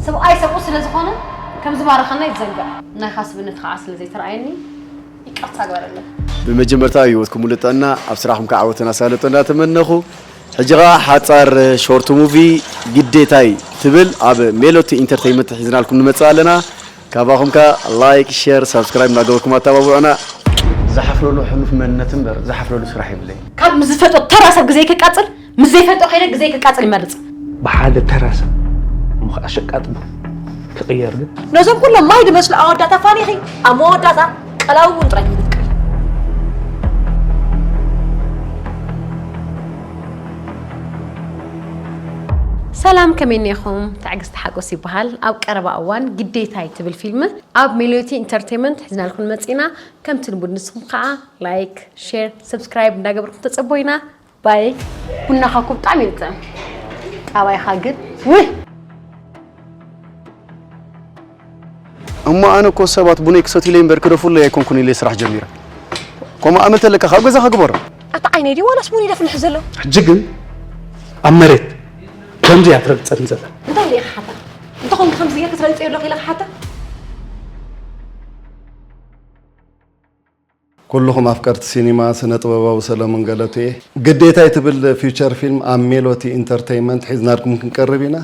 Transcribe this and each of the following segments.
ሰብኣይ ሰብኡ ስለ ዝኾነ ከም ዝባረኸና ይዘንግዕ። ናይ ካስብነት ከዓ ስለ ዘይተረኣየኒ ይቅርታ ግበረለይ። ብመጀመርታ ህይወትኩም ሙሉ ጥዕና፣ ኣብ ስራሕኩም ከዓ ዓወትን ኣሳልጦ እንዳተመነኹ፣ ሕጂ ከዓ ሓፃር ሾርት ሙቪ ግዴታይ ትብል ኣብ ሜሎቲ ኢንተርቴይመንት ሒዝናልኩም ንመፅእ ኣለና። ካባኹም ከዓ ላይክ፣ ሸር፣ ሳብስክራይብ እናገበርኩም ኣተባብዑና። ዝሓፍረሉ ሕሉፍ መንነት እምበር ዝሓፍረሉ ስራሕ የብለይ። ካብ ምስ ዝፈልጦ ተራ ሰብ ግዜ ከቃፅል፣ ምስ ዘይፈልጦ ከይደ ግዜ ከቃፅል ይመርፅ። ብሓደ ተራ ሰብ እሞ ከዓ ሸቃጥ ክቕየር ግን? ነዞም ኩሎም ማይ ድመስሉ ኣወዳታ ፋኒኺ ኣብ መወዳእታ ቀላውውን ጥራይ ክትብቅል። ሰላም፣ ከመይ እኒኹም? ትዕግስቲ ሓጎስ ይበሃል። ኣብ ቀረባ እዋን ግዴታይ ትብል ፊልም ኣብ ሜሎቲ ኢንተርቴይመንት ሒዝናልኩም መፂና። ከምቲ ልሙድ ንስኹም ከዓ ላይክ፣ ሼር፣ ሰብስክራይብ እንዳገበርኩም ተፀቦይና። ባይ ቡናኻ እኮ ብጣዕሚ እዩ ዝጥዕም። ጣባይኻ ግን ውህ። እሞ ኣነ እኮ ሰባት ቡነይ ክሰትዩለይ እምበር ክደፉለይ ኣይኮንኩን ኢለ ስራሕ ጀሚረ። ከምኡ ኣመል ተለካ ካብ ገዛኻ ግበሮ። ኣታ ዓይነይ ድዩ ዋላስ ቡን እዩ ደፍልሕ ዘሎ? ሕጂ ግን ኣብ መሬት ከምዚ እያ ትረግፀኒ ዘላ። እንታይ ኢለ ኢኻ ሓታ? እንተኾንኩ ከምዚ ጌርካ ትረግፀ ኣለኹ ኢለ ክሓታ? ኩልኹም ኣፍቀርቲ ሲኒማ ስነ ጥበባዊ ሰለሙን ገለቱ እየ። ግዴታይ ትብል ፊውቸር ፊልም ኣብ ሜሎቲ ኢንተርተይመንት ሒዝናልኩም ክንቀርብ ኢና።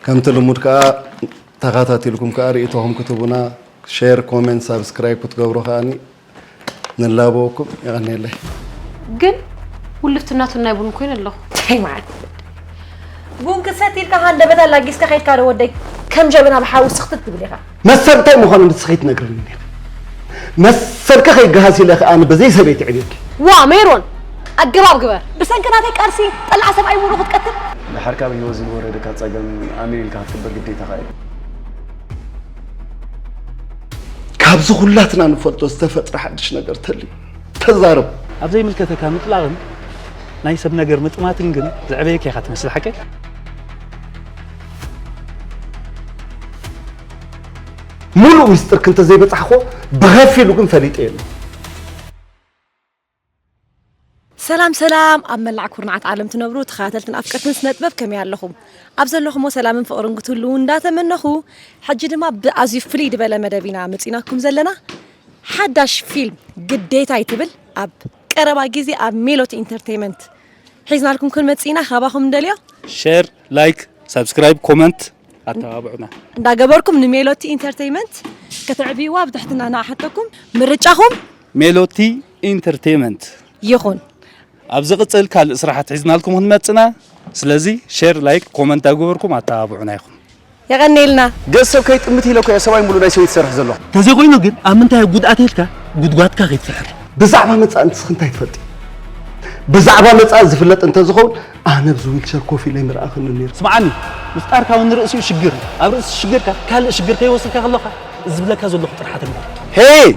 ከምቲ ልሙድ ከኣ ተኸታቲልኩም ከኣ ርእይቶኹም ክትቡና፣ ሼር፣ ኮሜንት፣ ሳብስክራይብ ክትገብሩ ከኣኒ ንላበወኩም። የቐንየለይ። ግን ውልፍትናቱ ናይ ቡን ኮይኑ ኣለኹ። እንታይ ማለት እዩ? ቡን ክትሰቲ ኢልካ ሃንደበት ኣላጊስካ ከይድካ ዶ ወደይ ከም ጀበና ብሓዊ ስኽትት ትብል ኢኻ። መሰል እንታይ ምዃኑ ንስኺ ትነግርኒ ነይርኪ። መሰልኪ ከይገሃስ ኢለ ከኣ ኣነ በዘይ ሰበይቲ ዕብየኪ። ዋ ሜሮን ኣገባብ ግበር። ብሰንኪ ናተይ ቃልሲ ጠላዕ ሰብኣይ ሙሉ ክትቀትል። ድሓር ካብ ህይወት ዝወረደካ ጸገም ኣሚን ኢልካ ክትቅበል ግዴታኻ እዩ። ካብዚ ኩላትና ንፈልጦ ዝተፈጥረ ሓድሽ ነገር ተልዩ ተዛረብ። ኣብ ዘይምልከተካ ምጥላቕን ናይ ሰብ ነገር ምጥማትን ግን ዘዕበየካ ኢኻ ትመስል ሓቀይ? ሙሉእ ሚስጥርኪ እንተዘይበጻሕክዎ ብኸፊሉ ግን ፈሊጠዮ ኣለኹ። ሰላም ሰላም ኣብ መላዕ ኩርናዓት ዓለም ትነብሩ ተኸታተልትን ኣፍቀርትን ስነ ጥበብ ከመይ ኣለኹም? ኣብ ዘለኹሞ ሰላምን ፍቕርን ክትህልዉ እንዳተመነኹ ሕጂ ድማ ብኣዝዩ ፍልይ ዝበለ መደብ ኢና መፂናኩም ዘለና። ሓዳሽ ፊልም ግዴታይ ትብል ኣብ ቀረባ ግዜ ኣብ ሜሎት ኢንተርቴይመንት ሒዝናልኩም ክንመጽእ ኢና። ካባኹም እንደልዮ ሸር፣ ላይክ፣ ሳብስክራይብ፣ ኮመንት ኣተባብዑና። እንዳገበርኩም ንሜሎቲ ኢንተርቴይመንት ከተዕብይዋ ብትሕትና ንሓተኩም። ምርጫኹም ሜሎቲ ኢንተርቴይመንት ይኹን። ኣብ ዝቕጽል ካልእ ስራሓት ሒዝናልኩም ክንመጽና። ስለዚ ሸር፣ ላይክ፣ ኮመንት እንዳገበርኩም ኣተባብዑና ኢኹም። የቐንየልና። ገጽ ሰብ ከይጥምት ኢለ እኮ እየ ሰብኣይ ሙሉእ ናይ ሰበይቲ ዝሰርሕ ዘለኹ። ተዘይኮይኑ ግን ኣብ ምንታይ ጉድኣት ሄድካ ጉድጓድካ ከይትፍሕር። ብዛዕባ መጻኢ ንስኺ እንታይ ትፈልጢ? ብዛዕባ መጻኢ ዝፍለጥ እንተዝኸውን ኣነ ኣብዚ ዊልቸር ኮፍ ኢለ ኣይምረኣኽንን ነይረ። ስምዓኒ፣ ምፍጣርካ እውን ንርእሲኡ ሽግር እዩ። ኣብ ርእሲ ሽግርካ ካልእ ሽግር ከይወሰድካ ከለኻ እዚ ዝብለካ ዘለኹ ጥራሕ ኣተግብር። ሄይ!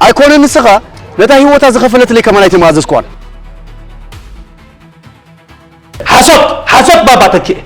ኣይኮነን ንስኻ ነታ ህይወታ ዝኸፈለትለይ ከማን ኣይተመኣዘዝክዋን። ሓሶት! ሓሶት ባባ ተኪኤ!